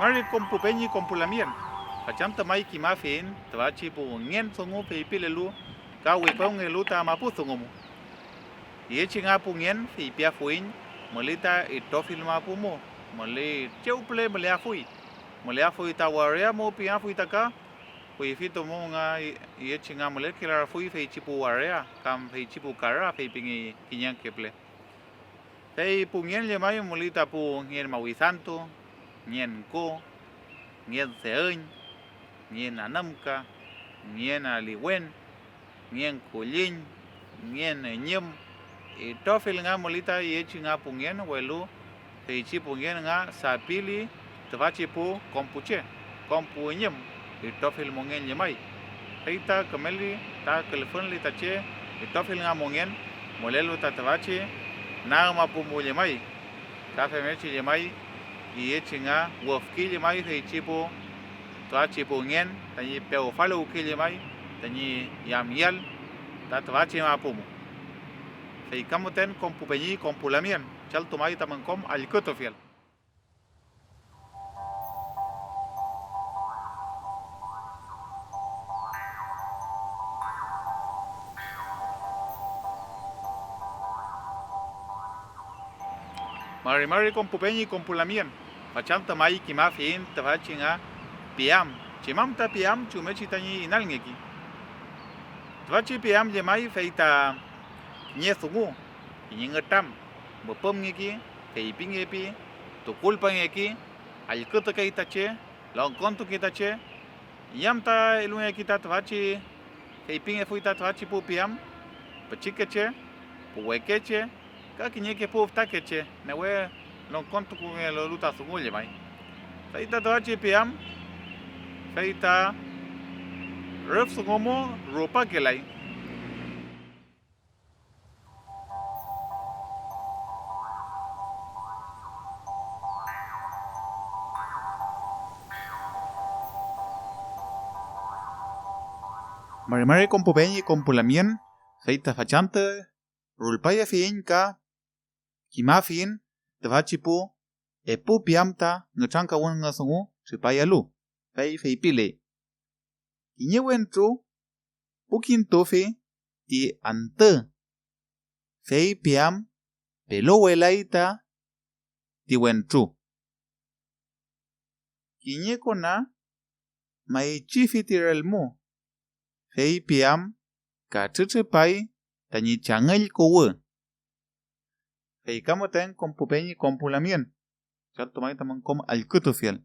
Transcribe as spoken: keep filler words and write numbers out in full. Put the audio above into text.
Mari kom pu peñi kom pu lamngen, fachantü may kimafiyiñ tüfachi pu ngen dungu feypilelu ka wipawngelu ta mapu dungu mu. Tiyechi nga pu ngen feypiafuiñ müley ta itrofill mapu mu, müley chew püle müleafuy, müleafuy ta waria mu piafuy ta ka, kuyfi domo nga tiyechi nga mülekelafuy feychi pu waria kam feychi pu kara feypingey kiñeke püle. Fey pu ngen llemay müley ta pu ngen mawisantu, ngen ko, ngen deüñ, ngen anümka, ngen aliwen, ngen kulliñ, ngen üñüm, itrofill nga müley ta yechi nga pu ngen, welu feychi pu ngen nga sapili tüfachi pu kom pu che, kom pu üñüm, itrofill mongen llemay. Fey ta kümeli ta külfünli ta che itrofill nga mongen mülelu ta tüfachi nag mapu mu llemay, ka femngechi llemay, tiyechi nga wüfki llemay feychi pu tüfachi pu ngen tañi pewfaluwki llemay tañi yamyal ta tüfachi mapu mu. Fey ka müten kom pu peñi kom pu lamngen, chaltumay tamün kom allkütufiel. Mari mari kom pu peñi kom pu lamngen, fachantü may kimafiyiñ tüfachi nga piam. ¿Chem am ta piam? Chumngechi tañi inalngeki. Tüfachi piam llemay fey ta kiñe dungu, kiñe ngütram, müpümngeki, feypingepi, tukulpangeki, allkütukey ta che, longkontukey ta che. ¿Iney am ta elungeki ta tüfachi, feypingefuy ta tüfachi pu piam? Pichikeche, pu wekeche, ka kiñeke pu fütakeche newe longkontukungelu ta dungu llemay. Fey ta tüfachi piam, fey ta rüf dungu mu rupakelay. Mari mari kom pu peñi kom pu lamngen, fey ta fachantü rulpayafiyiñ ka kimafiyiñ tüfachi pu epu piam ta nütramkawün nga dungu tripayalu, fey feypiley: Kiñe wentru pukintufi ti antü, fey piam pelowelay ta ti wentru. Kiñe kona maychifi ti relmu, fey piam katrütripay tañi changüll kuwü. Fey ka müten kom pu peñi kom pu lamngen, chaltumay tamün kom allkütufiel.